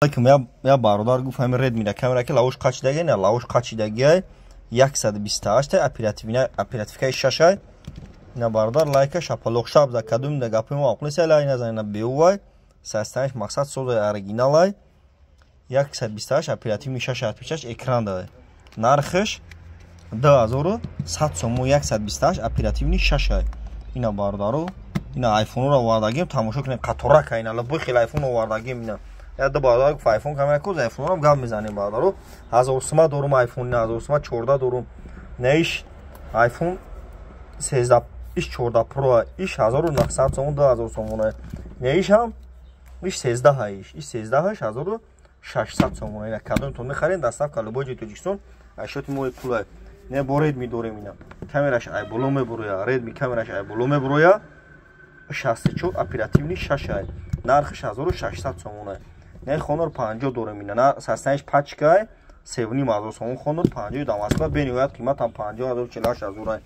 Алейкум, я бародар гуфт, ҳамин Редми камера ки лавош қачидаги, на лавош қачидагиай, 128 оперативкаи 6. Ина бародар, лайка шапалоқ шаб за кадум да гапи мо ақлиса лай назан, ина беувай састаниш мақсад созай оригиналай, 128 оперативный 6 86 экран дае. Нархш 2100 сомон, 128 оперативный 6. Ина бародаро, ина айфонро овардагим, тамошо кунем, қаторака, ина лабои хел айфон овардагим. Ина я ду бародар гуфт, айфон камера куз, айфонро гап мезанем. Бародаро, 1000 сума дорум айфон, ина 1000 сума 14 дорум. Неиш айфон 13, иш 14 Про, иш 1900 сомон, 2000 сомон. Неиш ҳам иш 13, иш 13, 1600 сомон. Ина кадомтон мехарем, доставка любой ҷои Тоҷикистон ашёти мои пулай. Не бо Редми дорем, ина камераш ай боло мебуроя, Редми камераш ай боло мебуроя, 64 оперативный 6, нархш 1600 сомон. Не Хонор 50 дорем, ина састаниш пачкай, 3500 сомон, Хонор 50 да Москва бениҳоят қиматам, 50 000, 48 000.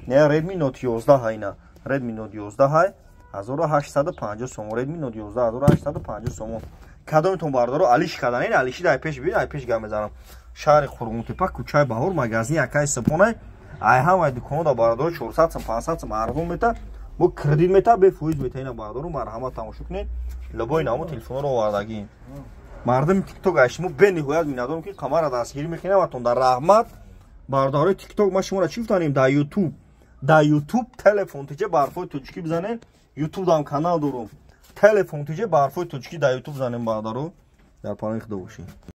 Не Redmi Note 11, ина Redmi Note 11, 1850 сомон, Redmi Note 11, 1850 сомон. Кадомитон бародаро алиш кардан, ин алиши дай пеш бибин, ай пеш гап мезанам. Шаҳри Қурғонтепа, кӯчаи Баҳор, магазини акаи Сипонай. Ай ҳамаи дуконо да бародаро 400 сом, 500 сом арзон мета, бо кредит мета, бефоиз мета. Ина бародаро, марҳамат, тамошо кунед, любой намо телефонро овардагӣ. Мардами Тикток, ай шумо бениҳоят миннатдорам, ки қамара дастгирӣ мекунем атон дар раҳмат. Бародарои Тикток, ма шуморо чӣ гуфтанем? Дар Ютуб Телефон Тиҷе барфои тоҷикӣ бизанед, Ютуб дам канал дорум, Телефон Тиҷе барфои тоҷикӣ дар Ютуб занем. Бародаро, дар паноҳи Худо бошед.